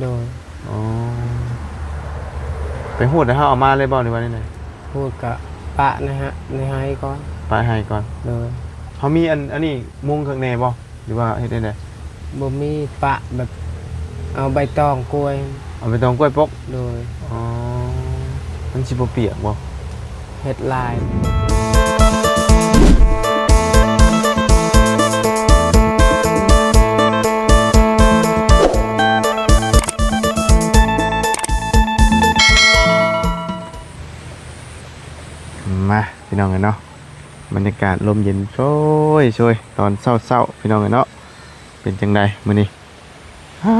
ໂດຍ. ອໍ ໄປຮູດແລ້ວເຮົາເອົາມາເລີຍບໍ່ ຫຼືວ່າແນວໃດ? ຮູດກະປະໃນໄຮ່ ໃນໄຮ່ກ່ອນ. ປະໄຮ່ກ່ອນ. ໂດຍ. ເຮົາມີອັນ ອັນນີ້ມຸງຄັກແນ່ບໍ່ ຫຼືວ່າເຮັດແນວໃດ? ບໍ່ມີ ປະແບບເອົາໃບຕອງກ້ວຍ. ເອົາໃບຕອງກ້ວຍປົກ? ໂດຍ. ອໍ ມັນຊິບໍ່ປຽກບໍ່? ເຮັດລາຍ. ມາ ພີ່ນ້ອງເອີຍເນາະ, ບັນຍາກາດລົມເຢັນໂຊຍໆ ຕອນເຊົ້າໆ ພີ່ນ້ອງເອີຍເນາະ. ເປັນຈັ່ງໃດມື້ນີ້? ອາ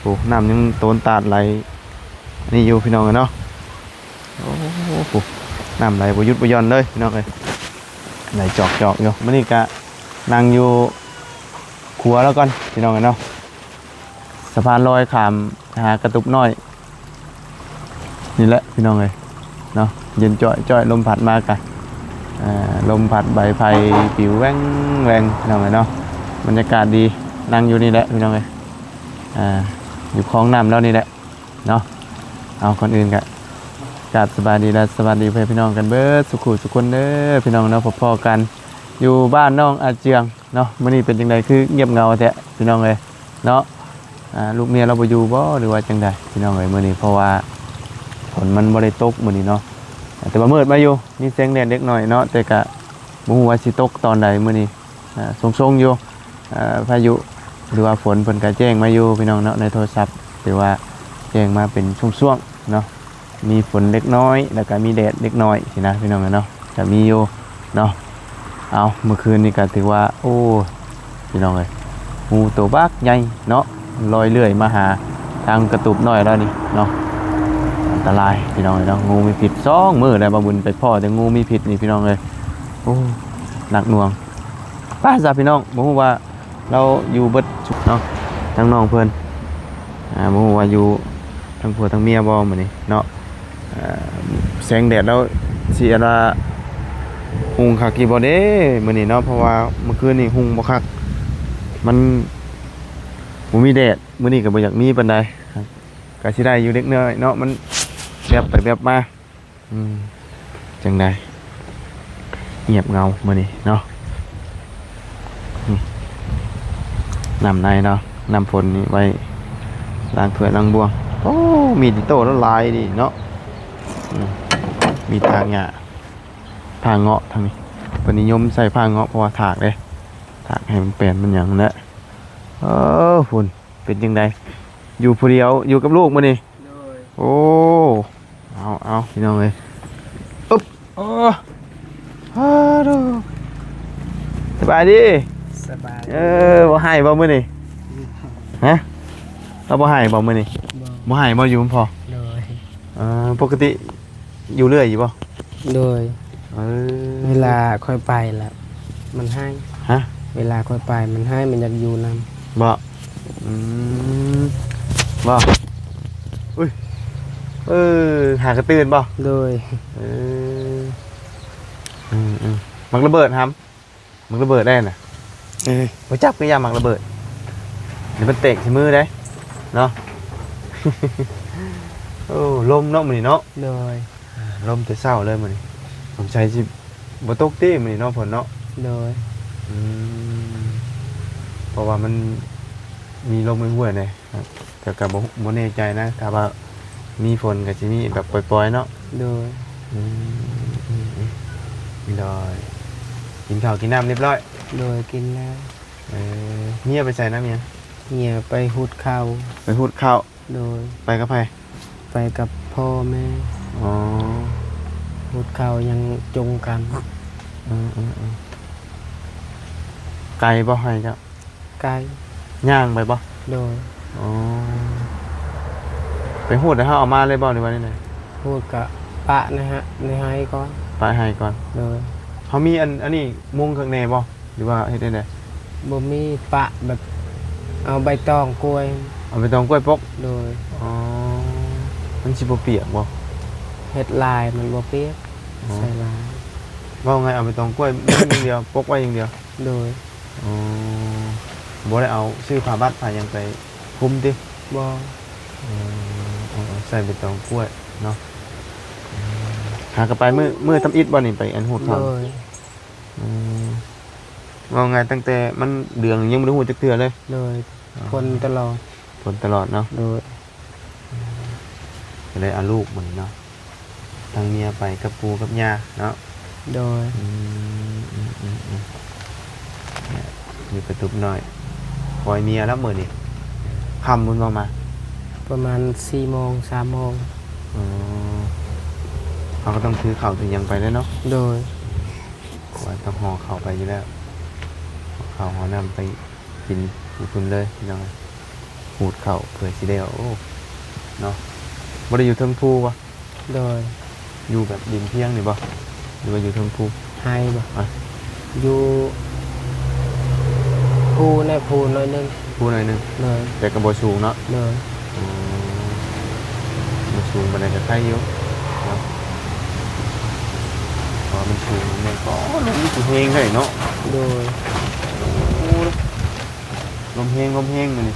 ໂອ້ ນ້ຳຍັງໂຕນຕາດໄຫຼນີ້ຢູ່ ພີ່ນ້ອງເອີຍເນາະ. ໂອ້ ໂອ້ ນ້ຳໄຫຼບໍ່ຢຸດບໍ່ຢ່ອນເລີຍ ພີ່ນ້ອງເອີຍ, ໄຫຼຈອກໆຢູ່. ມື້ນີ້ກະນັ່ງຢູ່ຂົວລາວກ່ອນ ພີ່ນ້ອງເອີຍເນາະ, ສະພານລອຍຂ້າມຫາກະຕຸບນ້ອຍ. ນີ້ແຫຼະພີ່ນ້ອງເອີຍເນາະ, ເຢັນຈ້ອຍໆ ລົມພັດມາກະ ເອີ ລົມພັດໃບໄຜ່ປິວແວ່ງໆ ພີ່ນ້ອງເອີຍເນາະ. ບັນຍາກາດດີ, ນັ່ງຢູ່ນີ້ແຫຼະພີ່ນ້ອງເອີຍ, ອ່າ ຢູ່ຄອງນ້ຳລາວນີ້ແຫຼະເນາະ. ເອົາ ກ່ອນອື່ນກະກາບສະບາຍດີ ແລະ ສະຫວັດດີພໍ່ແມ່ພີ່ນ້ອງກັນເບິດສູ່ຄູ່ສູ່ຄົນເດີ ພີ່ນ້ອງເນາະ. ພົບພໍ້ກັນຢູ່ບ້ານນ້ອງອາເຈືອງເນາະ, ມື້ນີ້ເປັນຈັ່ງໃດຄືງຽບເຫງົາແທ້ ພີ່ນ້ອງເອີຍ ເນາະ. ອ່າ ລູກເມຍລາວບໍ່ຢູ່ບໍ່ ຫຼືວ່າຈັ່ງໃດ ພີ່ນ້ອງເອີຍ ມື້ນີ້? ເພາະວ່າຝົນມັນບໍ່ໄດ້ຕົກມື້ນີ້ເນາະ, ແຕ່ວ່າມືດມາຢູ່ ມີແສງແດດເລັກນ້ອຍເນາະ, ແຕ່ກະບໍ່ຮູ້ວ່າຊິຕົກຕອນໃດມື້ນີ້. ອ່າ ຊົງໆຢູ່ ອ່າ ພາຍຸ ຫຼືວ່າຝົນເພິ່ນກະແຈ້ງມາຢູ່ ພີ່ນ້ອງເນາະ, ໃນໂທລະສັບຖືວ່າແຈ້ງມາເປັນຊ່ວງໆເນາະ. ມີຝົນເລັກນ້ອຍ ແລ້ວກະມີແດດເລັກນ້ອຍຊີ້ນະ ພີ່ນ້ອງເອີຍເນາະ, ກະມີຢູ່ເນາະ. ເອົາ ເມື່ອຄືນນີ້ກະຖືວ່າ ໂອ້ ພີ່ນ້ອງເອີຍ ງູໂຕບັກໃຫຍ່ເນາະ ລອຍເລື່ອຍມາຫາທາງກະຕຸບນ້ອຍລາວນີ້ເນາະ. ອັນຕະລາຍ ພີ່ນ້ອງເອີຍເນາະ, ງູມີພິດ. ສອງມື້ແລ້ວ ບ່າວບຸນໄປພໍ້ແຕ່ງູມີພິດນີ້ ພີ່ນ້ອງເອີຍ. ໂອ້ ໜັກໜ່ວງ. ໄປຊະ ພີ່ນ້ອງ, ບໍ່ຮູ້ວ່າ ລາວຢູ່ເບິດເນາະ ທາງນ້ອງເພິ່ນ. ອ່າ ບໍ່ຮູ້ວ່າຢູ່ທັງຜົວທັງເມຍບໍ່ມື້ນີ້ເນາະ. ເອີ ແສງແດດລາວຊິອັນວ່າຮຸ່ງຄັກຢູ່ບໍ່ເດ້ມື້ນີ້ເນາະ, ເພາະວ່າມື້ຄືນນີ້ຮຸ່ງບໍ່ຄັກ, ມັນບໍ່ມີແດດ. ມື້ນີ້ກໍບໍ່ຢາກມີປານໃດ, ກໍຊິໄດ້ຢູ່ເລັກນ້ອຍເນາະ, ມັນແວບໄປແວບມາ. ອືມ ຈັ່ງໃດ? ງຽບເຫງົາມື້ນີ້ເນາະ. ອືມ ນ້ຳໃນເນາະ, ນ້ຳຝົນນີ້ໄວ້ລ້າງຖ້ວຍລ້າງບ່ວງ. ໂອ້ ມີດອິໂຕ້ລະຫຼາຍດີເນາະ. ອືມ ມີຖາກຫຍ້າ ຜາເງາະທາງນີ້, ເພິ່ນນິຍົມໃຊ້ຜາເງາະ ເພາະວ່າຖາກເດ້, ຖາກໃຫ້ມັນແປນມັນຫຍັງແຫຼະ. ເອີ ພຸ້ນ ເປັນຈັ່ງໃດ? ຢູ່ຜູ້ດຽວ ຢູ່ກັບລູກມື້ນີ້? ໂດຍ. ໂອ້ ເອົາ ເອົາ ພີ່ນ້ອງເອີຍ. ອຶບ ໂອ້ ອາໂດ ສະບາຍດີ. ສະບາຍ. ເອີ ບໍ່ໄຫ້ບໍ່ມື້ນີ້? ຮະ? ລາວບໍ່ໄຫ້ບໍ່ມື້ນີ້? ບໍ່. ບໍ່ໄຫ້ບໍ່ ຢູ່ນຳພໍ່? ໂດຍ. ເອີ ປົກກະຕິຢູ່ເລື້ອຍຢູ່ບໍ່? ໂດຍ. ເອີ ເວລາຂ້ອຍໄປລະມັນໄຫ້. ຮະ? ເວລາຂ້ອຍໄປມັນໄຫ້ ມັນຢາກຢູ່ນຳ. ບໍ່? ອືມ ບໍ່? ອຸ້ຍ ເອີ ຫາກະຕື່ນບໍ່? ໂດຍ. ເອີ ອືມໆ ໝາກລະເບີດຫຳ. ໝາກລະເບີດໄດ້ນະ. ເອີ ບໍ່ຈັບກໍຢ່າໝາກລະເບີດ, ດຽວມັນແຕກໃສ່ມືໄດ້ເນາະ. ໂອ້ ລົມເນາະມື້ນີ້ເນາະ. ໂດຍ. ລົມແຕ່ເຊົ້າເລີຍມື້ນີ້, ສົງໄສຊິບໍ່ຕົກຕິມື້ນີ້ເນາະ ຝົນເນາະ. ໂດຍ. ອືມ ເພາະວ່າມັນມີລົມຫ້ວຍໆແດ່. ແຕ່ກໍບໍ່ ບໍ່ແນ່ໃຈນະ, ຖ້າວ່າມີຝົນກໍຊິມີແບບປ່ອຍໆເນາະ. ໂດຍ. ອືມ ໂດຍ. ກິນເຂົ້າກິນນ້ຳຮຽບຮ້ອຍ? ໂດຍ ກິນແລ້ວ. ເອີ ເມຍໄປໃສນະເມຍ? ເມຍໄປຫູດເຂົ້າ. ໄປຫູດເຂົ້າ? ໂດຍ. ໄປກັບໃຜ? ໄປກັບພໍ່ແມ່. ອໍ ຫູດເຂົ້າຍັງຈົງກັນ. ເອີໆໆ ໄກບໍ່ໄຮ່ເຈົ້າ? ໄກ. ຍ່າງໄປບໍ່? ໂດຍ. ອໍ ໄປຫູດແລ້ວເຮົາເອົາມາເລີຍບໍ່ ຫຼືວ່າແນວໃດ? ຫູດກະປະໃນໄຮ່ ໃນໄຮ່ກ່ອນ. ປະໄຮ່ກ່ອນ. ໂດຍ. ເຮົາມີອັນ ອັນນີ້ມຸງຂ້າງໃນບໍ່ ຫຼືວ່າເຮັດແນວໃດ? ບໍ່ມີ, ປະແບບເອົາໃບຕອງກ້ວຍ. ເອົາໃບຕອງກ້ວຍປົກ? ໂດຍ. ອໍ ມັນຊິບໍ່ປຽກບໍ່? ເຮັດລາຍມັນບໍ່ປຽກ. ອໍ ໃສ່ລາຍ. ເວົ້າງ່າຍ ເອົາໃບຕອງກ້ວຍມຸງຢ່າງດຽວ ປົກໄວ້ຢ່າງດຽວ. ໂດຍ. ອໍ ບໍ່ໄດ້ເອົາຊື້ຜ້າບັດຜ້າຫຍັງໄປຄຸມຕິ? ບໍ່. ເອີ ເອີ ໃສ່ໃບຕອງກ້ວຍເນາະ. ຫາກໍໄປມື້ ມື້ທຳອິດບໍ່ນີ້ ໄປອັນຮູດເຂົ້າ? ໂດຍ. ອືມ ເວົ້າງ່າຍຕັ້ງແຕ່ມັນເດືອງຍັງບໍ່ໄດ້ຮູ້ຈັກເທື່ອເລີຍ. ໂດຍ. ອໍ ຝົນຕະຫຼອດ. ຝົນຕະຫຼອດເນາະ. ໂດຍ. ກໍໄດ້ເອົາລູກມື້ນີ້ເນາະ ທັງເມຍໄປກັບປູ່ກັບຍ່າເນາະ. ໂດຍ. ອືມ ອືມ ອືມ ອືມ ຢູ່ກະຕຸບນ້ອຍ ຄອຍເມຍແລ້ວມື້ນີ້. ຄ່ຳພຸ້ນບໍ່ມາ? ປະມານສີ່ໂມງ ສາມໂມງ. ອໍ ເຮົາກໍຕ້ອງຖືເຂົ້າຖືຫຍັງໄປແລ້ວເນາະ. ໂດຍ. ເພາະວ່າຕ້ອງຫໍ່ເຂົ້າໄປຢູ່ແລ້ວ ຫໍ່ເຂົ້າຫໍ່ນ້ຳໄປ ກິນຢູ່ພຸ້ນເລີຍພີ່ນ້ອງ. ຮູດເຂົ້າເພື່ອຊິໄດ້ ໂອ້ ເນາະ. ບໍ່ໄດ້ຢູ່ເທິງພູບໍ່? ໂດຍ. ຢູ່ແບບດິນພຽງນີ້ບໍ່ ຫຼືວ່າຢູ່ເທິງພູ? ໄຮ່ບໍ່? ອະ ຢູ່ພູແດ່ ພູໜ້ອຍໜຶ່ງ. ພູໜ້ອຍໜຶ່ງ. ໂດຍ. ແຕ່ກໍບໍ່ສູງເນາະ. ໂດຍ. ອໍ ບໍ່ສູງປານໃດກໍໄຄຢູ່ເນາະ ເພາະວ່າມັນສູງແມ່ນ ກໍລົມຊິແຮງໄດ້ເນາະ. ໂດຍ. ໂອ້ ລົມແຮງ ລົມແຮງມື້ນີ້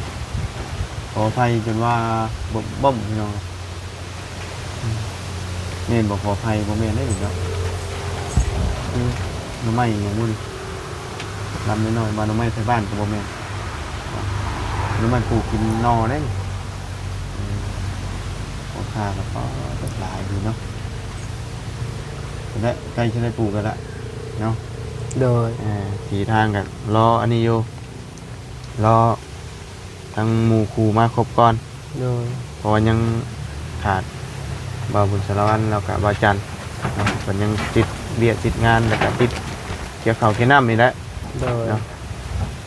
ຂໍໄຟຈົນວ່າບົ້ມໆ ພີ່ນ້ອງ. ອືມ ແມ່ນບໍ່ ຂໍໄຟບໍ່ແມ່ນເດ້ນີ້ເນາະ. ອືມ ໜໍ່ໄມ້ອີຫຍັງບຸນີ້ ລຳນ້ອຍໆ ວ່າໜໍ່ໄມ້ໄທບ້ານກໍບໍ່ແມ່ນ ໜໍ່ໄມ້ປູກກິນໜໍ່ເດ້. ອືມ ພໍ່ຄ້າກໍ ກໍຫຼາຍຢູ່ເນາະ. ແລະ ໃກ້ຈະໄດ້ປູກແລ້ວລະເນາະ. ໂດຍ. ເອີ ທີ່ທາງກໍລໍອັນນີ້ຢູ່ ລໍ ທັງໝູ່ຄູ່ມາຄົບກ່ອນ. ໂດຍ. ເພາະວ່າຍັງຂາດບ່າວບຸນສາລະວັນ ແລ້ວກະບ່າວຈັນເນາະ ເພິ່ນຍັງຕິດວຽກຕິດງານ ແລ້ວກະຕິດກ່ຽວເຂົ້າກ່ຽວນ້ຳນີ້ແຫຼະ. ໂດຍ. ເນາະ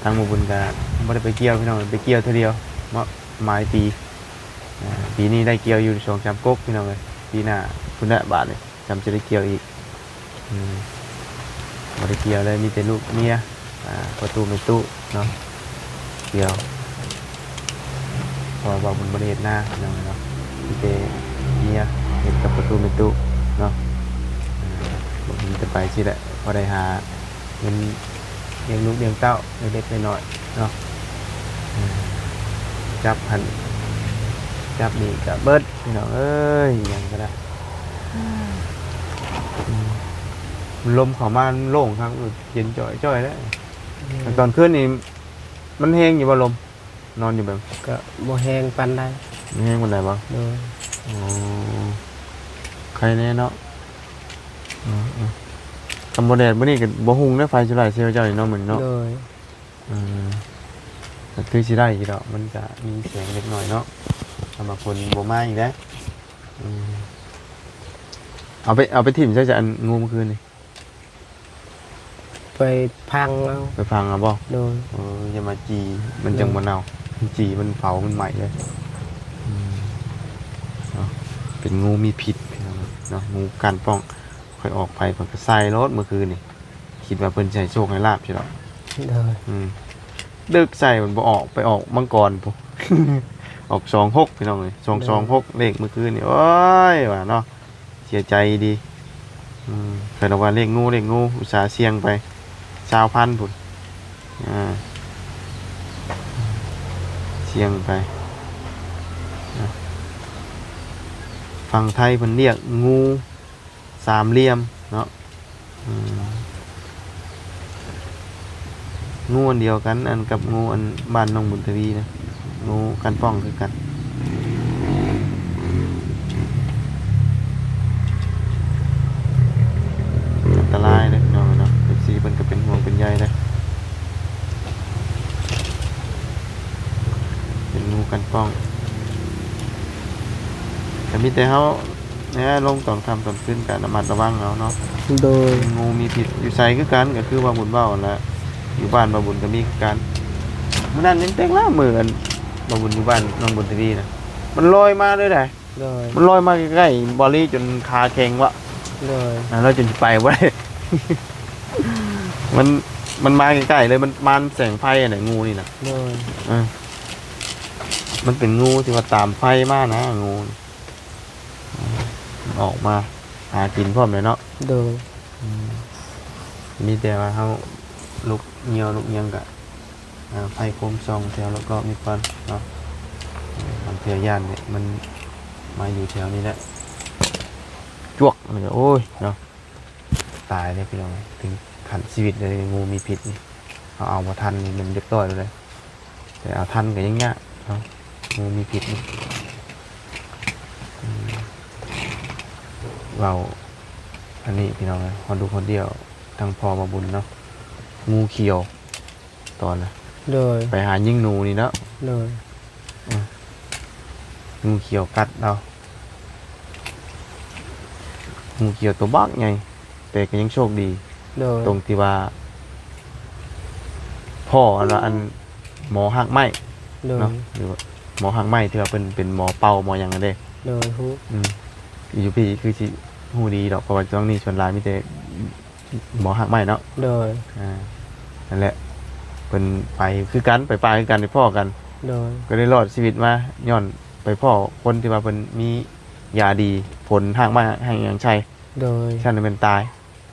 ທາງບ່າວບຸນກະບໍ່ໄດ້ໄປກ່ຽວພີ່ນ້ອງ ໄປກ່ຽວເທື່ອດຽວເນາະ ໝາຍປີ. ອ່າ ປີນີ້ໄດ້ກ່ຽວຢູ່ສອງສາມກົກພີ່ນ້ອງເອີຍ ປີໜ້າພຸ້ນແຫຼະບາດນີ້ ຈຳຈະໄດ້ກ່ຽວອີກ. ອືມ ບໍ່ໄດ້ກ່ຽວເລີຍ ມີແຕ່ລູກເມຍ ອ່າ ພໍ່ຕູ້ແມ່ຕູ້ເນາະ ກ່ຽວ ເພາະວ່າບໍ່ ບໍ່ໄດ້ເຮັດນາພີ່ນ້ອງເນາະ ມີແຕ່ເມຍເຮັດກັບພໍ່ຕູ້ແມ່ຕູ້ເນາະ. ອ່າ ບໍ່ມີແຕ່ໄປຊີ້ແຫຼະ ພໍໄດ້ຫາເງິນລ້ຽງລູກລ້ຽງເຕົ້າເລັກໆນ້ອຍໆເນາະ. ອ່າ ຈັບຫັ້ນຈັບນີ້ກະເບິດ ພີ່ນ້ອງເອີຍ ອີຫຍັງກໍໄດ້. ອືມ ລົມເຂົ້າມາໂລ່ງຄັກ ເຢັນຈ່ອຍໆເດ້. ອືມ ຕອນຄືນນີ້ມັນແຮງຢູ່ບໍ່ລົມ? ນອນຢູ່ແບບ ກໍບໍ່ແຮງປານໃດ. ບໍ່ແຮງປານໃດບໍ່? ໂດຍ. ອໍ ໄຄແນ່ເນາະ. ເອີໆ ຄັນບໍ່ແດດມື້ນີ້ກໍບໍ່ຮຸ່ງເດ້ ໄຟໂຊລາເຊວເຈົ້ານີ້ເນາະ ມື້ນີ້ເນາະ. ໂດຍ. ເອີ ກໍຄືຊິໄດ້ຢູ່ດອກ ມັນກະມີແສງເລັກນ້ອຍເນາະ ຖ້າວ່າຝົນບໍ່ມາອີກເດ້. ອືມ ເອົາໄປ ເອົາໄປຖິ້ມໃສ ອັນງູມື້ຄືນນີ້? ໄປຝັງເອົາ. ໄປຝັງເອົາບໍ່? ໂດຍ. ເອີ ຢ່າມາຈີ່ ມັນຈັ່ງ ໂດຍ ບໍ່ເນົ່າ ຈີ່ມັນເຜົາ ມັນໄໝ້ເລີຍ. ອືມ ເນາະ ເປັນງູມີພິດເນາະ ງູກ້ານປ່ອງ. ຂ້ອຍອອກໄປ ຂ້ອຍກໍໃສ່ໂລດມື້ຄືນນີ້ ຄິດວ່າເພິ່ນຊິໃຫ້ໂຊກໃຫ້ລາບຊິດອກ. ໂດຍ. ອືມ ດຶກໃສ່ມັນບໍ່ອອກ ໄປອອກມັງກອນພຸ້ນ ອອກສອງຫົກ ພີ່ນ້ອງເອີຍ ສອງສອງຫົກ ໂດຍ ເລກມື້ຄືນນີ້. ໂອ້ຍ ວ່າເນາະ ເສຍໃຈດີ. ອືມ ຂ້ອຍວ່າເລກງູ ເລກງູ ອຸດສ່າສ່ຽງໄປຊາວພັນພຸ້ນ. ອ່າ ສ່ຽງໄປ ນະ ຝັ່ງໄທເພິ່ນລຽກງູສາມຫຼ່ຽມເນາະ. ອືມ ງູອັນດຽວກັນ ອັນກັບງູອັນບ້ານນ້ອງບຸນທະວີນະ ງູກ້ານປ່ອງຄືກັນ. ອັນຕະລາຍເດ້ພີ່ນ້ອງເນາະ ເອັຟຊີເພິ່ນກໍເປັນຫ່ວງເປັນໃຍເດ້. ເປັນງູກ້ານປ່ອງ ກໍມີແຕ່ເຮົາ ແນ່ ລົງຕອນຄ່ຳຕອນຄືນກໍລະມັດລະວັງເອົາເນາະ. ໂດຍ. ງູມີພິດຢູ່ໃສຄືກັນ ກໍຄືວ່າບຸນເວົ້າຫັ້ນແຫຼະ ຢູ່ບ້ານບ່າວບຸນກໍມີຄືກັນ. ມື້ນັ້ນຍັງແຕ່ງລະ ມື້ອັນບ່າວບຸນຢູ່ບ້ານນ້ອງບຸນທະວີນະ ມັນລອຍມາເລີຍໃດ໋. ໂດຍ. ມັນລອຍມາໃກ້ໆບ່າວລີຈົນຂາແຂງວະ. ໂດຍ. ອ່າ ລາວຈົນຊິໄປບໍ່ໄດ້ ມັນ ມັນມາໃກ້ໆເລີຍ ມັນມານແສງໄຟຫັ້ນແຫຼະ ງູນີ້ນະ. ໂດຍ. ເອີ ມັນເປັນງູທີ່ວ່າຕາມໄຟມານະ ງູ ອອກມາຫາກິນພ້ອມເລີຍເນາະ. ໂດຍ. ອືມ ມີແຕ່ວ່າເຮົາລຸກຍ່ຽວລຸກຫຍັງກະ ອ່າ ໄຟໂຄມສ່ອງແຖວລອບໆນີ້ກ່ອນເນາະ. ເອີ ແຖວຢ້ານນີ້ ມັນມາຢູ່ແຖວນີ້ແຫຼະ ຈວກ ແລ້ວກໍ ໂອ້ຍ ເນາະ ຕາຍເດ້ພີ່ນ້ອງ ເຖິງຂັ້ນຊີວິດເລີຍ ງູມີພິດນີ້ ເຮົາເອົາບໍ່ທັນນີ້ແມ່ນຮຽບຮ້ອຍເລີຍ ແຕ່ເອົາທັນກໍຍັງຍາກເນາະ ງູມີພິດນີ້ ອືມ ເວົ້າອັນນີ້ພີ່ນ້ອງເອີຍ ຮອດລູກຮອດດຽວ ທັງພໍ່ບ່າວບຸນເນາະ ງູຂຽວ ຕອນນະ ໂດຍ ໄປຫາຍິງໜູນີ້ເນາະ ໂດຍ ອືມ ງູຂຽວກັດເຮົາ ງູຂຽວໂຕບັກໃຫຍ່ ແຕ່ກໍຍັງໂຊກດີ ໂດຍ ຕົງທີ່ວ່າ ພໍ້ອັນວ່າ ອັນໝໍຮາກໄມ້ ໂດຍ ເນາະ ຫຼືວ່າໝໍຮາກໄມ້ທີ່ວ່າເພິ່ນເປັນໝໍເປົ່າໝໍຫຍັງຫັ້ນເດ້ ໂດຍ ຮູ້ ອືມ ຢູ່ພີ້ຄືຊິຮູ້ດີດອກ ເພາະວ່າຊ່ວງນີ້ສ່ວນຫຼາຍມີແຕ່ ໝໍຮາກໄມ້ເນາະ ໂດຍ ອ່າ ນັ້ນແຫຼະ ເພິ່ນໄປຄືກັນ ໄປປ່າຄືກັນ ໄດ້ພໍ້ກັນ ໂດຍ ກໍໄດ້ລອດຊີວິດມາ ຍ້ອນໄປພໍ້ຄົນທີ່ວ່າເພິ່ນມີຢາດີ ພົ່ນຮາກໄມ້ຮາກຫຍັງໃສ່ ໂດຍ ຊັ້ນແມ່ນຕາຍ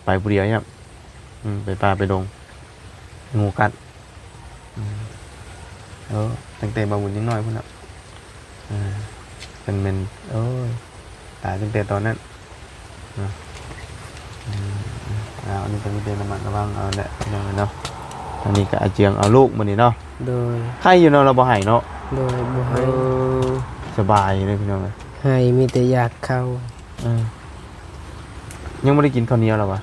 ໄປຜູ້ດຽວຍາມ ອືມ ໄປປ່າໄປດົງ ງູກັດ ອືມ ເອີ ຕັ້ງແຕ່ບ່າວບຸນຍັງນ້ອຍພຸ້ນເນາະ ອ່າ ເພິ່ນແມ່ນ ໂອ້ຍ ຕາຍຕັ້ງແຕ່ຕອນນັ້ນເນາະ ອືມ ເອົາ ອັນນີ້ກໍມີແຕ່ລະມັດລະວັງເອົາແຫຼະ ພີ່ນ້ອງເອີຍເນາະ ທາງນີ້ກໍອາເຈືອງເອົາລູກມື້ນີ້ເນາະ ໂດຍ ໄຄຢູ່ເນາະ ລາວບໍ່ໄຫ້ເນາະ ໂດຍ ບໍ່ໄຫ້ ເອີ ສະບາຍເດີພີ່ນ້ອງເອີຍ ໄຫ້ມີແຕ່ຢາກເຂົ້າ ເອີ ຍັງບໍ່ໄດ້ກິນເຂົ້າໜຽວລະຫວາ?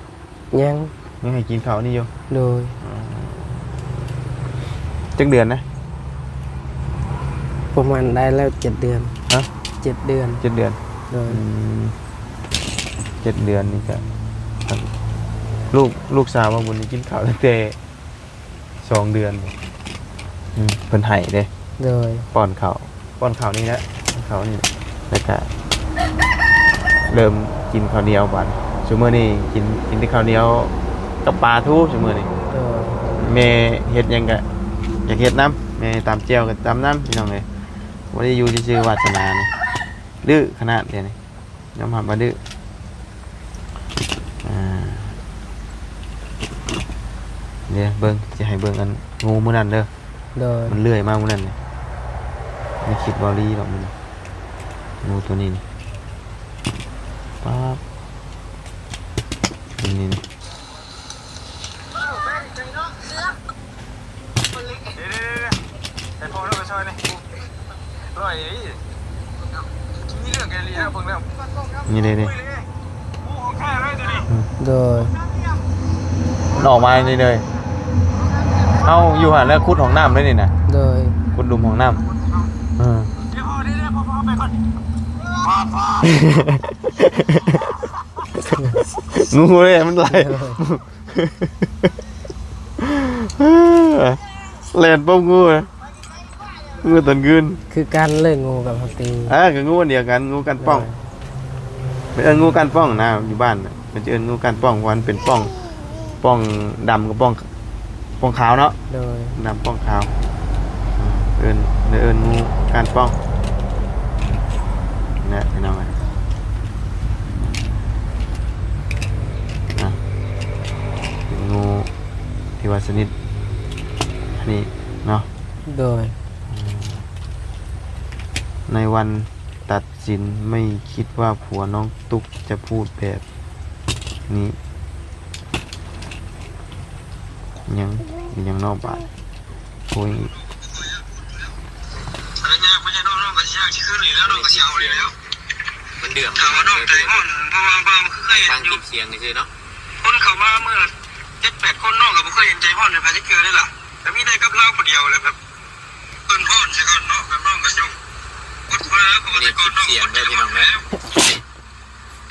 ຍັງ ຍັງໃຫ້ກິນເຂົ້ານີ້ຢູ່ ໂດຍ ອືມ ຈັກເດືອນນະ? ປະມານໄດ້ແລ້ວເຈັດເດືອນ ຮະ? ເຈັດເດືອນ ເຈັດເດືອນ ໂດຍ ອືມ ເຈັດເດືອນນີ້ກະ ລູກ ລູກສາວບ່າວບຸນນີ້ກິນເຂົ້າຕັ້ງແຕ່ ສອງເດືອນ ອືມ ເພິ່ນໃຫ້ເດ້ ໂດຍ ປ້ອນເຂົ້າ ປ້ອນເຂົ້ານີ້ແຫຼະ ເຂົ້ານີ້ ແລ້ວກະເລີ່ມກິນເຂົ້າໜຽວບາດ ຊຸມື້ນີ້ກິນ ກິນແຕ່ເຂົ້າໜຽວກັບປາທູ ຊຸມື້ນີ້ ໂດຍ ແມ່ເຮັດຫຍັງກະຢາກເຮັດນຳ ແມ່ຕຳແຈ່ວກະຕຳນຳ ພີ່ນ້ອງເອີຍ ບໍ່ໄດ້ຢູ່ຊື່ໆ ວາດສະໜານີ້ ດື້ຂະໜາດດຽວນີ້ ຍອມຮັບວ່າດື້ ອ່າ ດຽວເບິ່ງ ຊິໃຫ້ເບິ່ງອັນງູມື້ນັ້ນເດີ ໂດຍ ມັນເລື່ອຍມາມື້ນັ້ນນີ້ ໃນຄລິບເວົ້າລີດອກມື້ນັ້ນ ງູໂຕນີ້ນີ້ ປາບ ນີ້ ນີ້ ນີ້. ເດໆໆ ໃຫ້ພໍ່ເຮົາໄປຊ່ອຍນີ້ ຮ້ອຍອີ່ຫຼີ ມີເລື່ອງກັນອີ່ຫຼີນະ ເບິ່ງແລ້ວ ນີ້ເດ້ ນີ້ ອືມ ໂດຍ ມັນອອກມານີ້ເລີຍ ເຮົາຢູ່ຫັ້ນແລ້ວຂຸດຫ້ອງນ້ຳເລີຍນີ້ນະ ໂດຍ ຂຸດຫຼຸມຫ້ອງນ້ຳ ເອີ ງູເດ້ ມັນໄລ່ ແລ່ນປ້ອງງູ ງູຕອນຄືນ ຄືກັນເລີຍ ງູກັບເຮົາຕີ ເອີ ກໍງູອັນດຽວກັນ ງູກັນປ້ອງ ໂດຍ ໄປເອີ້ນງູກັນປ້ອງນະ ຢູ່ບ້ານນະ ເພິ່ນຈະເອີ້ນງູກັນປ້ອງ ເພາະມັນເປັນປ້ອງ ປ້ອງດຳກັບປ້ອງ ປ້ອງຂາວເນາະ ໂດຍ ດຳປ້ອງຂາວ ເອີ້ນ ເອີ້ນງູກັນປ້ອງ ນະ ພີ່ນ້ອງເອີຍ ນະ ເປັນງູທີ່ວ່າຊະນິດອັນນີ້ເນາະ ໂດຍ ໃນວັນຕັດສິນ ໄມ່ຄິດວ່າຜົວນ້ອງຕຸກຈະພູດແບບນີ້ ຍັງ ຍັງນອກບາດ ໂອ້ຍ ມັນເດືອດ ຖາມວ່ານ້ອງໃຈຮ້ອນ ເພາະວ່າ ຟັງຄລິບສຽງຊື່ໆເນາະ ຄົນເຂົ້າມາມື້ລະເຈັດແປດຄົນ ນ້ອງກໍບໍ່ເຄີຍເຫັນໃຈຮ້ອນໃນໃຜຈັກເທື່ອເດ້ລະ ກໍມີແຕ່ກັບລາວຜູ້ດຽວແຫຼະ ແບບເພິ່ນຮ້ອນຊະກ່ອນເນາະ ແບບນ້ອງກໍຍົກ ຄົນເພິ່ນກໍວ່າແຕ່ກ່ອນນ້ອງກໍບໍ່ໃຈຮ້ອນຢູ່ແລ້ວ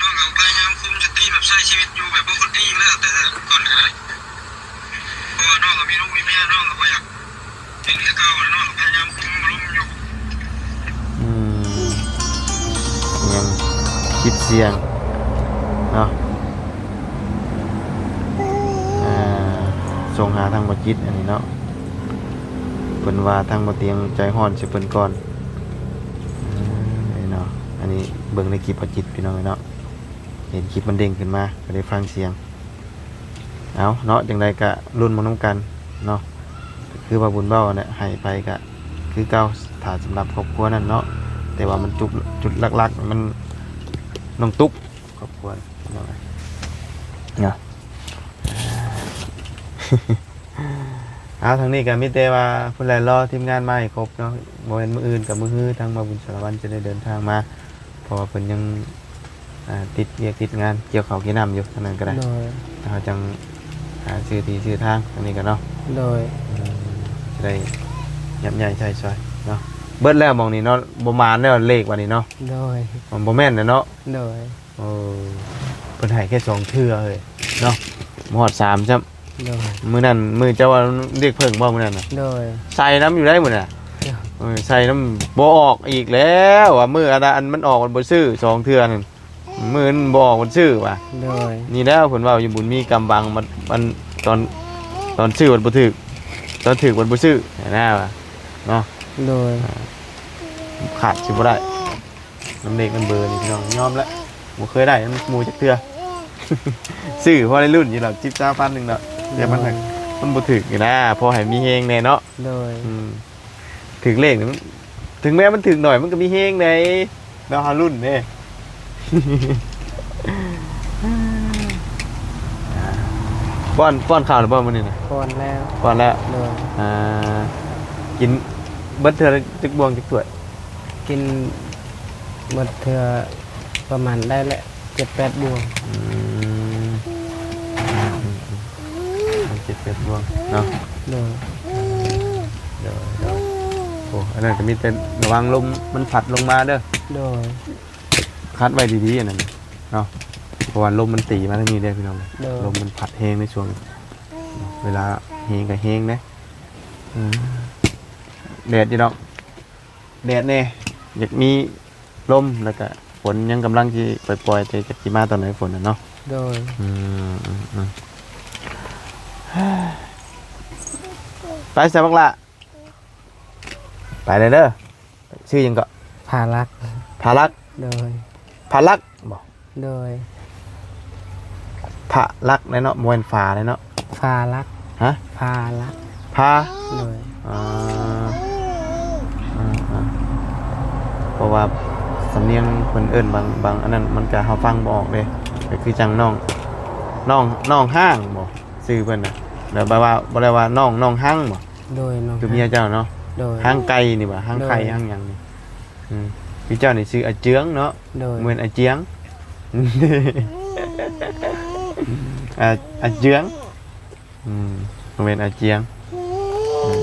ນ້ອງກໍພະຍາຍາມຄຸມສະຕິແບບໃຊ້ຊີວິດຢູ່ແບບປົກກະຕິຢູ່ແລ້ວ ແຕ່ກ່ອນກໍໄດ້ ເພາະວ່ານ້ອງກໍມີລູກມີເມຍ ນ້ອງກໍບໍ່ຢາກ ເປັນຄືເກົ່າແຫຼະເນາະ ພະຍາຍາມຄຸມອາລົມຢູ່ ອືມ ຍັງຄລິບສຽງເນາະ ອ່າ ສົ່ງຫາທາງບໍ່ຈິດອັນນີ້ເນາະ ເພິ່ນວ່າທາງບໍ່ຕຽງໃຈຮ້ອນໃສ່ເພິ່ນກ່ອນ ເອີ ເນາະ ອັນນີ້ເບິ່ງໃນຄລິບບໍ່ຈິດ ພີ່ນ້ອງເອີຍເນາະ ເຫັນຄລິບມັນເດ້ງຂຶ້ນມາ ກໍໄດ້ຟັງສຽງ ເອົາເນາະ ຈັ່ງໃດກະລຸ້ນມານຳກັນເນາະ ຄືວ່າບຸນເວົ້າຫັ້ນແຫຼະ ໃຫ້ໄປກະຄືເກົ່າ ຖ້າສຳລັບຄອບຄົວນັ້ນເນາະ ແຕ່ວ່າມັນຈຸດ ຈຸດຫຼັກໆ ມັນນ້ອງຕຸກຄອບຄົວເນາະ ເນາະ. ເອົາ ທາງນີ້ກໍມີແຕ່ວ່າພຸ້ນແຫຼະ ລໍທີມງານມາໃຫ້ຄົບເນາະ. ບໍ່ແມ່ນມື້ອື່ນກໍມື້ຮື ທາງບ່າວບຸນສາລະວັນຈະໄດ້ເດີນທາງມາ ເພາະວ່າເພິ່ນຍັງ ອ່າ ຕິດວຽກຕິດງານກ່ຽວເຂົ້າກ່ຽວນ້ຳຢູ່ ທາງນັ້ນກໍໄດ້. ໂດຍ. ເຮົາຈັ່ງຫາຊື່ທີ່ຊື່ທາງ ທາງນີ້ກໍເນາະ. ໂດຍ. ອືມ ຈະໄດ້ຍັບໃຫຍ່ໃຊ້ຊ່ອຍເນາະ. ເບິດແລ້ວໝ່ອງນີ້ເນາະ ບໍ່ໝານແລ້ວເລກບັດນີ້ເນາະ. ໂດຍ. ມັນບໍ່ແມ່ນແລ້ວເນາະ. ໂດຍ. ເອີ ເພິ່ນໃຫ້ແຄ່ສອງເທື່ອເຮີ້ຍເນາະ ບໍ່ຮອດສາມຊ້ຳ. ໂດຍ. ມື້ນັ້ນ ມື້ເຈົ້າວ່າລຽກເພິ່ງບໍ່ມື້ນັ້ນນະ? ໂດຍ. ໃສ່ນຳຢູ່ໄດ໋ມື້ນັ້ນ. ໂດຍ. ເອີ ໃສ່ນຳບໍ່ອອກອີກແລ້ວ ວ່າມື້ອັນ ອັນມັນອອກມັນບໍ່ຊື້ສອງເທື່ອນັ້ນ ມື້ນັ້ນບໍ່ອອກມັນຊື້ວ່າ. ໂດຍ. ນີ້ແລ້ວເພິ່ນເວົ້າຢູ່ ບຸນມີກຳບັງ ມັນ ມັນຕອນ ຕອນຊື້ມັນບໍ່ຖືກ ຕອນຖືກມັນບໍ່ຊື້ຫັ້ນນະວ່າເນາະ. ໂດຍ. ອ່າ ຂາດຊິບໍ່ໄດ້ ນຳເລກນຳເບີນີ້ພີ່ນ້ອງ ຍອມລະ ບໍ່ເຄີຍໄດ້ນຳໝູ່ຈັກເທື່ອ ຊື້ພໍໄດ້ລຸ້ນຢູ່ດອກ ສິບ ຊາວພັນໜຶ່ງເນາະ ແຕ່ມັນ ໂດຍ ມັນບໍ່ຖືກນີ້ນະ ພໍໃຫ້ມີແຮງແດ່ເນາະ. ໂດຍ. ອືມ ຖືກເລກນີ້ມັນ ເຖິງແມ້ມັນຖືກໜ້ອຍ ມັນກໍມີແຮງໃດ໋ເນາະ ເຮົາລຸ້ນເດ້. ປ້ອນ ປ້ອນເຂົ້າແລ້ວບໍ່ມື້ນີ້ນະ? ປ້ອນແລ້ວ. ປ້ອນແລ້ວ. ໂດຍ. ອ່າ ກິນເບິດເທື່ອລະຈັກບ່ວງຈັກຖ້ວຍ? ກິນເບິດເທື່ອປະມານໄດ້ແຫຼະ ເຈັດແປດບ່ວງ. ອືມ ເຈັດແປດບ່ວງເນາະ. ໂດຍ. ໂດຍ ໂດຍ. ໂອ້ ອັນນັ້ນກໍມີແຕ່ລະວັງລົມມັນພັດລົງມາເດີ. ໂດຍ. ຄັດໄວ້ດີໆ ອັນນັ້ນເນາະ ເພາະວ່າລົມມັນຕີມາທາງນີ້ເດ້ພີ່ນ້ອງ. ໂດຍ. ລົມມັນພັດແຮງໃນຊ່ວງ ເວລາແຮງກໍແຮງເດ້. ອືມ ແດດຢູ່ດອກ ແດດແດ່ ຢາກມີລົມ ແລ້ວກະຝົນຍັງກຳລັງຊິປ່ອຍໆ ແຕ່ຈັກຊິມາຕອນໃດຝົນນະເນາະ. ໂດຍ. ອືມ ອືມ ອືມ ໄປຊະບັກຫຼ້າ ໄປເດີ. ຊື່ຫຍັງເກາະ? ພາລັກ. ພາລັກ. ໂດຍ. ພາລັກບໍ? ໂດຍ. ພາລັກແຫຼະເນາະ ບໍ່ແມ່ນຝາແຫຼະເນາະ. ພາລັກ. ຮະ? ພາລັກ. ພາ? ໂດຍ. ອ່າ ເພາະວ່າສຳນຽງເພິ່ນເອີ້ນບາງ ບາງອັນນັ້ນ ມັນກະ ເຮົາຟັງບໍ່ອອກເດ້ ກໍຄືຈັ່ງນ້ອງ ນ້ອງ ນ້ອງຮ້າງບໍ ຊື່ເພິ່ນນະ ແລ້ວແບບວ່າ ບໍ່ໄດ້ວ່ານ້ອງ ນ້ອງຮ້າງບໍ? ໂດຍ. ນ້ອງ ຄືເມຍເຈົ້າເນາະ. ໂດຍ. ຮ້າງໄກ່ນີ້ຫວາ ຮ້າງໄຂ່ ໂດຍ ຮ້າງຫຍັງນີ້? ອືມ ຄືເຈົ້ານີ້ຊື່ອາເຈືອງເນາະ. ໂດຍ. ບໍ່ແມ່ນອາຈຽງ ອາ ອາເຈືອງ. ອືມ ບໍ່ແມ່ນອາຈຽງ. ອືມ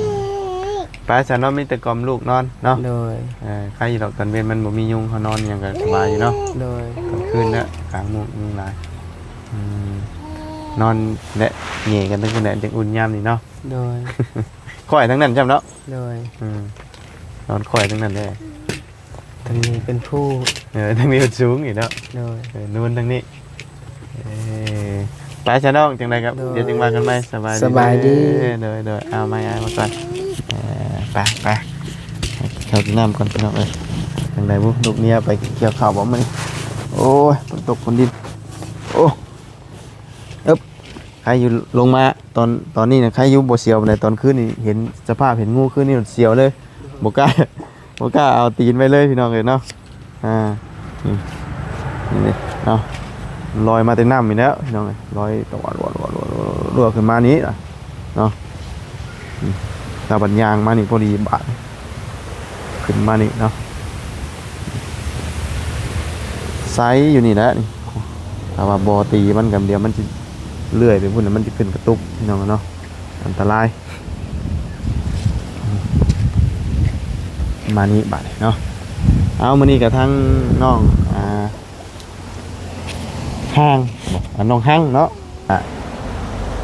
ໄປຊະເນາະ ມີແຕ່ກອມລູກນອນເນາະ. ໂດຍ. ເອີ ໃຄຢູ່ດອກ ກາງເວັນມັນບໍ່ມີຍຸງ ເຮົານອນຫຍັງກໍສະບາຍຢູ່ເນາະ. ໂດຍ. ກາງຄືນນະ ກາງມຸ້ງຍຸງຫຼາຍ. ອືມ ນອນແລະແຫຍ່ກັນທັງພຸ້ນແຫຼະ ຈັ່ງອຸ່ນຍາມນີ້ເນາະ. ໂດຍ. ຂ້ອຍທາງນັ້ນຈ້ຳເນາະ. ໂດຍ. ອືມ ນອນຂ້ອຍທາງນັ້ນເດ້. ທາງນີ້ເປັນພູ ເອີ ທາງນີ້ເປັນສູງອີກເນາະ. ໂດຍ. ເອີ ນູນທາງນີ້. ເອີ ໄປຊະນ້ອງ ຈັ່ງໃດກໍ ໂດຍ ດຽວຈຶ່ງວ່າກັນໃໝ່. ສະບາຍດີ. ສະບາຍດີ. ໂດຍ ໂດຍ. ເອົາ ມາ ອ້າຍມາກ່ອນ. ເອີ ໄປ ໄປ ເຂົ້າກິນນ້ຳກ່ອນພີ່ນ້ອງເອີຍ. ຈັ່ງໃດບຸ ລູກເມຍໄປກ່ຽວເຂົ້າບໍ່ມື້ນີ້? ໂອ້ຍ ຝົນຕົກຝົນດິນ. ໂອ້ ອຶບ ໃຄຢູ່ ລົງມາຕອນ ຕອນນີ້ນະ ໃຄຢູ່ ບໍ່ສຽວປານໃດ. ຕອນຄືນນີ້ເຫັນສະພາບ ເຫັນງູຄືນນີ້ ສຽວເລີຍ ບໍ່ກ້າ ບໍ່ກ້າເອົາຕີນໄວ້ເລີຍພີ່ນ້ອງເອີຍເນາະ. ອ່າ ນີ້ ນີ້ເນາະ ລອຍມາແຕ່ນ້ຳນີ້ແລ້ວພີ່ນ້ອງເອີຍ ລອຍຕະວັດ ວອດ ວອດ ວອດ ວອດ ວອດ ຂຶ້ນມານີ້ນະເນາະ. ອືມ ຕາບັນຍາງມານີ້ພໍດີບາດ ຂຶ້ນມານີ້ເນາະ ໃສຢູ່ນີ້ແຫຼະນີ້. ຖ້າວ່າບໍ່ຕີມັນກໍ ດຽວມັນຊິເລື່ອຍໄປພຸ້ນ ມັນຊິຂຶ້ນກະຕຸກພີ່ນ້ອງເນາະ ອັນຕະລາຍ. ມານີ້ບາດນີ້ເນາະ. ເອົາ ມື້ນີ້ກໍທັງນ້ອງ ອ່າ ຮ້າງບໍ ອັນນ້ອງຮັງເນາະ ອະ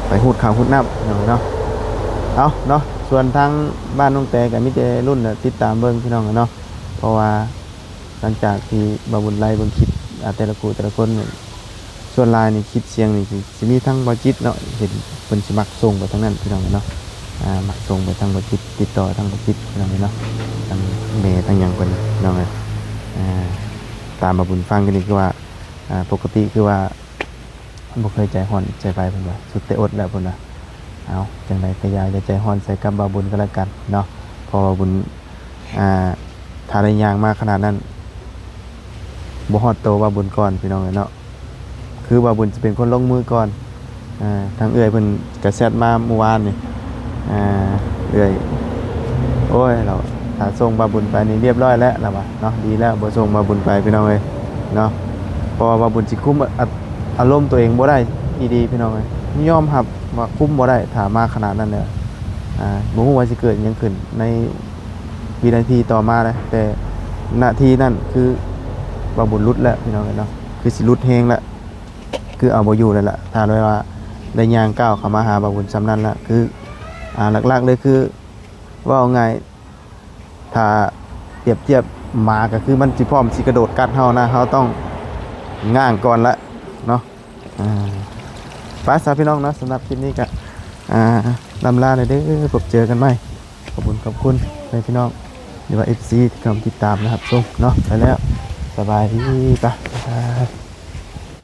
ໄປຮູດເຂົ້າຮູດນ້ຳເນາະ. ເອົາເນາະ ສ່ວນທາງບ້ານນ້ອງແຕກໍມີແຕ່ລຸ້ນ ແລະ ຕິດຕາມເບິ່ງພີ່ນ້ອງເນາະ ເພາະວ່າຫຼັງຈາກທີ່ບ່າວບຸນໄລ່ເບິ່ງຄລິບ ອາ ແຕ່ລະຄູ່ແຕ່ລະຄົນ ສ່ວນຫຼາຍນີ້ຄລິບສຽງນີ້ຊິ ຊິມີທັງບ່າວຈິດເນາະ ເຫັນເພິ່ນຊິມັກສົ່ງໄປທາງນັ້ນພີ່ນ້ອງເນາະ. ອາ ມັກສົ່ງໄປທາງບ່າວຈິດ ຕິດຕໍ່ທາງບ່າວຈິດພີ່ນ້ອງເນາະ ທາງແມ່ທາງຫຍັງເພິ່ນພີ່ນ້ອງເອີຍ. ອາ ຕາມບ່າວບຸນຟັງກັນນີ້ຄືວ່າ ອາ ປົກກະຕິຄືວ່າ ບໍ່ເຄີຍໃຈຮ້ອນໃສ່ໃຜເພິ່ນວ່າ ສຸດແຕ່ອົດແລ້ວເພິ່ນວ່າ. ເອົາ ຈັ່ງໃດກໍຢ່າ ຢ່າໃຈຮ້ອນໃສ່ກັບບ່າວບຸນກໍແລ້ວກັນເນາະ ເພາະວ່າບຸນ ອ່າ ຖ້າໄດ້ຍ່າງມາຂະໜາດນັ້ນ ບໍ່ຮອດໂຕບ່າວບຸນກ່ອນ ພີ່ນ້ອງເອີຍເນາະ. ຄືບ່າວບຸນຊິເປັນຄົນລົງມືກ່ອນ. ອ່າ ທາງເອື້ອຍເພິ່ນກະແຊັດມາມື້ວານນີ້ ອ່າ ເອື້ອຍ ໂອ້ຍ ລາວ ຖ້າສົ່ງບ່າວບຸນໄປນີ້ລຽບຮ້ອຍແລ້ວ ລາວວ່າເນາະ. ດີແລ້ວບໍ່ສົ່ງບ່າວບຸນໄປ ພີ່ນ້ອງເອີຍເນາະ. ເພາະວ່າບ່າວບຸນຊິຄຸມອາ ອາລົມຕົວເອງບໍ່ໄດ້ອີ່ຫຼີ ພີ່ນ້ອງເອີຍ. ຍອມຮັບວ່າຄຸມບໍ່ໄດ້ ຖ້າມາຂະໜາດນັ້ນແລ້ວ. ອ່າ ບໍ່ຮູ້ວ່າຊິເກີດຫຍັງຂຶ້ນໃນວິນາທີຕໍ່ມານະ ແຕ່ນາທີນັ້ນຄືບ່າວບຸນຫຼຸດແລ້ວ ພີ່ນ້ອງເອີຍເນາະ. ຄືຊິຫຼຸດແຮງແລ້ວ ຄືເອົາບໍ່ຢູ່ແລ້ວລະ ຖ້າໄດ້ວ່າໄດ້ຍ່າງກ້າວເຂົ້າມາຫາບ່າວບຸນສ່ຳນັ້ນລະ. ຄື ອ່າ ຫຼັກໆເລີຍຄື ເວົ້າງ່າຍ ຖ້າປຽບທຽບໝາກໍຄືມັນຊິພ້ອມຊິກະໂດດກັດເຮົານະ ເຮົາຕ້ອງງາງກ່ອນລະເນາະ. ອ່າ ໄປຊະ ພີ່ນ້ອງເນາະ. ສຳລັບຄລິບນີ້ກໍ ອ່າ ລ່ຳລາແດ່ເດີ ພົບເຈີກັນໃໝ່. ຂອບຄຸນ ຂອບຄຸນໃຫ້ພີ່ນ້ອງ ຫຼືວ່າ ເອັຟຊີ ທີ່ເຂົ້າມາຕິດຕາມ ແລະ ຮັບຊົມເນາະ. ໄປແລ້ວ ສະບາຍດີ ໄປ.